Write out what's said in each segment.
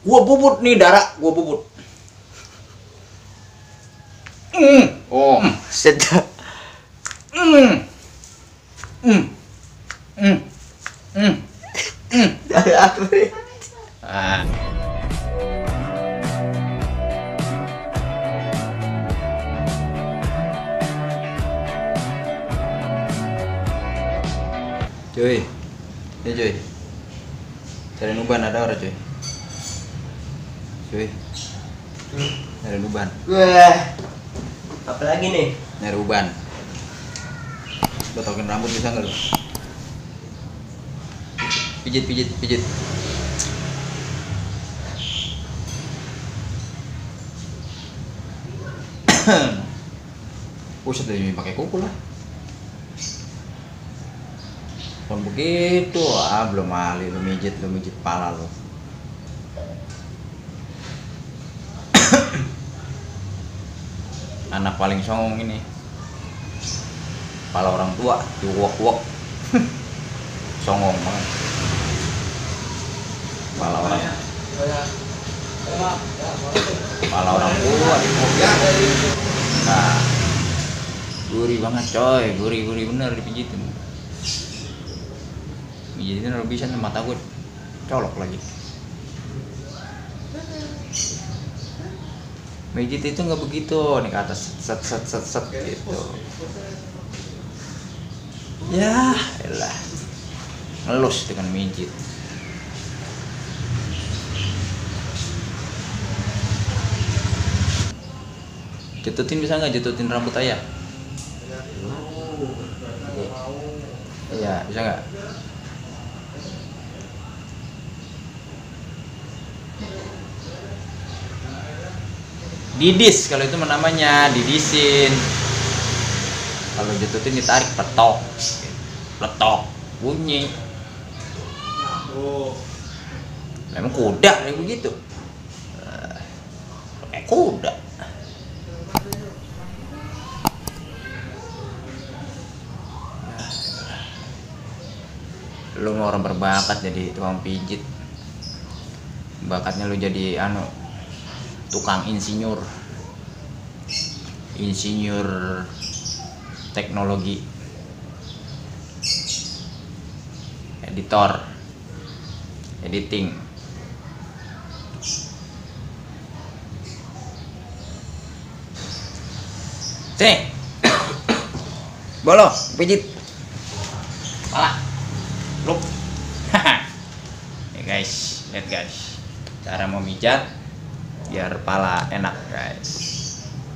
Gua bubut nih darah, gua bubut. Oh, sedap. Dari aku nih. Ah. Cuy, ini cuy. Cari nuban ada orang cuy. Cuy, cari nuban. Wah, apa lagi nih? Nyari uban. Botokin rambut bisa nggak lu? Pijit, pijit, pijit. Buset deh, pakai kuku lah. Kalau begitu, belum ahli lu mijit pala lu. Anak paling songong ini. Kepala orang tua diwok-wok. Songong banget. Kepala orang tua diwok-wok. Nah, gurih banget coy, gurih bener dipijitin. Pijitin udah bisa nih, mata gue colok lagi. Mijit itu nggak begitu, nih ke atas set gitu. Ya, elah. Ngelus dengan mijit. Jetutin bisa nggak, jetutin rambut ayah? Iya, bisa nggak? Didis kalau itu namanya, didisin. Kalau jetutin ditarik, petok, letok, bunyi. Memang kuda kayak begitu. Kayak kuda. Lu orang berbakat jadi tukang pijit. Bakatnya lu jadi tukang insinyur teknologi, editing. Sini bolong pijit pala lu. Ya guys, lihat guys cara memijat biar pala enak guys.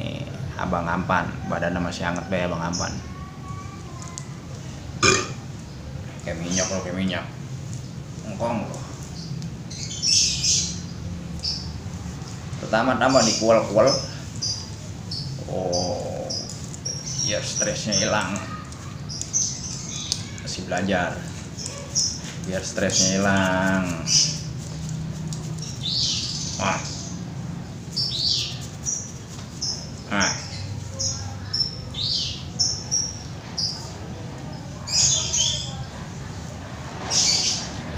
Nih abang Ampan, badannya masih hangat deh abang Ampan. Kayak minyak engkong loh. Pertama-tama dikuel-kuel. Oh, biar stresnya hilang. Masih belajar biar stresnya hilang.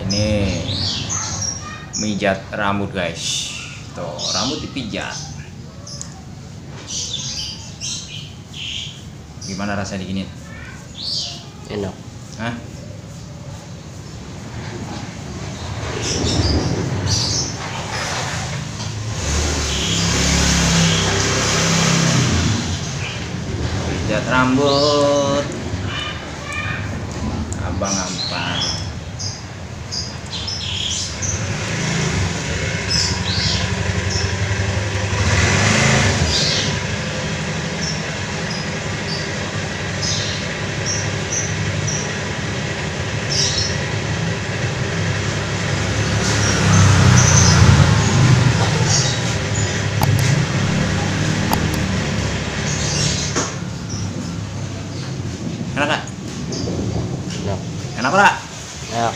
Ini mijat rambut guys. Tuh, rambut dipijat. Gimana rasa diginiin? Enak. Hah? Pijat rambut abang Ampan. Enak gak? Enak. Enak gak? Enak.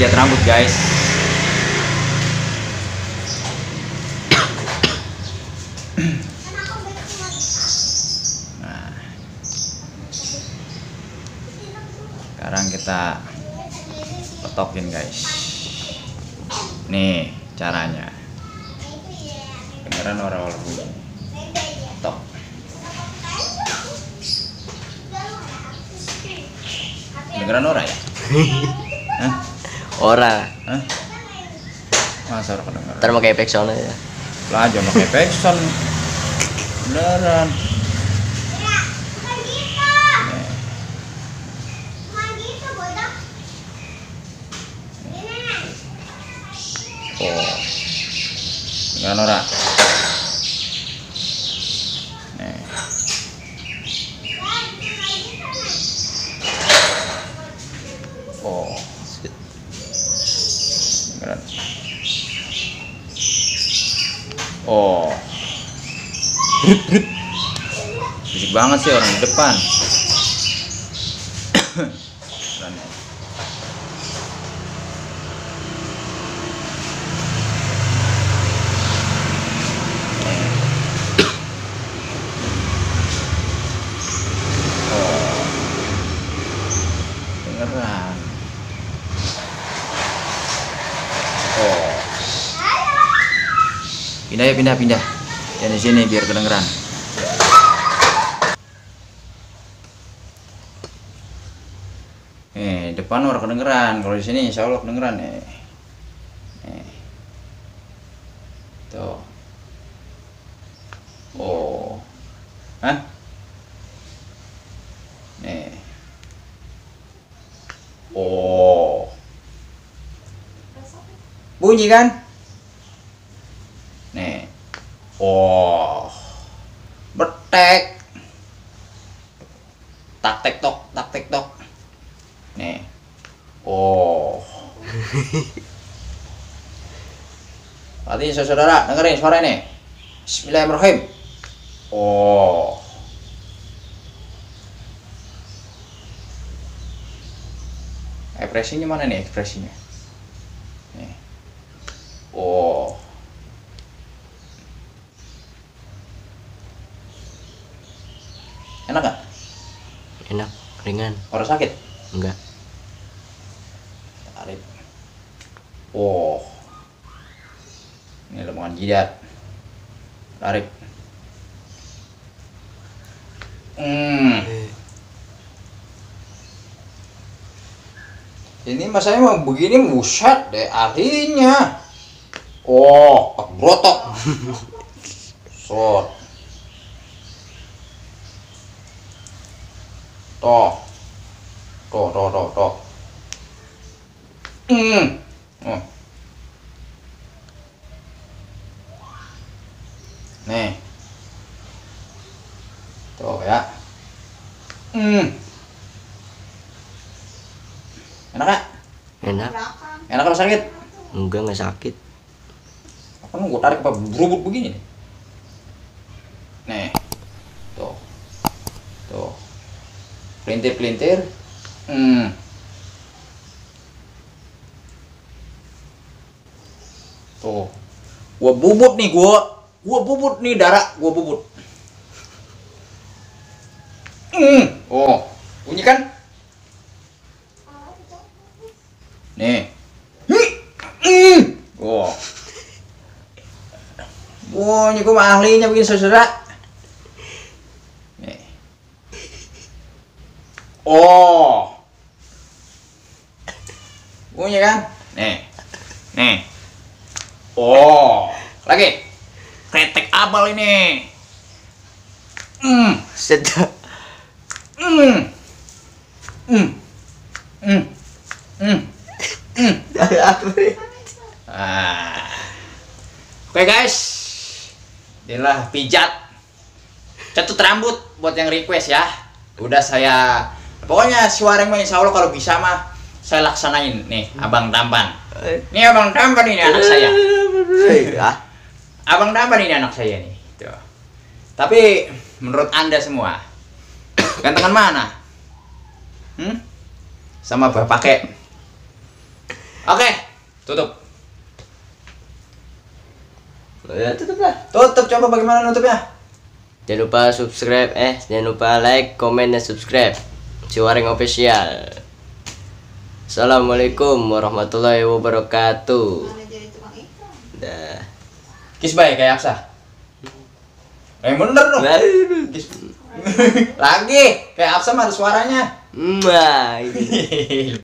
pijat rambut guys. Nah, sekarang kita petokin guys. Nih caranya. Beneran orang-orang bunyi. Tok. Beneran ora ya? Hah? Ora. Hah? Masa ora kedengeran? Ntar pakai efek sound aja. Lah aja pakai backsound. Beneran. Nih. Oh. Beneran ora? Nih. Oh. Beneran. Oh. Berisik banget sih orang di depan. Beneran ya. Oh. Beneran. Oh. Pindah ya, pindah. Yang di sini biar kedengeran. Depan orang kedengeran. Kalau di sini insya Allah kedengeran nih. Tuh. Oh. Hah? Nih. Oh. Bunyi kan? Nih. Oh. Betek. Tak tek tok. Nih. Oh. Berarti saudara dengerin suara ini. Bismillahirrahmanirrahim. Oh. Ekspresinya mana nih ekspresinya? Nih. Oh. Enak gak? Enak, ringan. Orang sakit? Enggak. Tarik. Oh. Ini lemongan jidat. Tarik. Ini mas saya mau begini buset deh arinya. Oh, brotok. Sot. Toh. Oh. Nih. Tuh ya. Enak gak? Enak. Enak kalau sakit? Enggak sakit. Apa gue tarik apa berubut begini nih? Nih. Tuh. Pelintir. Tuh. Gua bubut nih darah, gua bubut. Oh, bunyi kan? Nih. Oh. Bunyi gua mah ahlinya bikin saudara. Nih. Oh. Bunyi kan? Nih. Oh, lagi. Kretek abal ini. Sedap. Oke guys, inilah pijat catut rambut buat yang request ya. Udah saya, pokoknya suara mah insya Allah kalau bisa mah saya laksanain nih, Abang Tampan. Ini Abang Tampan ini anak saya. Abang Tampan ini anak saya nih. Tuh. Tapi menurut Anda semua, gantengan mana? Sama bapak kek? Oke, tutup. Ya tutup lah. Tutup, coba bagaimana nutupnya? Jangan lupa subscribe, jangan lupa like, komen, dan subscribe Ciwareng Official. Assalamualaikum warahmatullahi wabarakatuh. Mana jadi tukang iklan? Dah. Kiss bye kayak Aksa. Bener dong. Kiss. Lagi kayak Aksa mah ada suaranya. Nah, ini.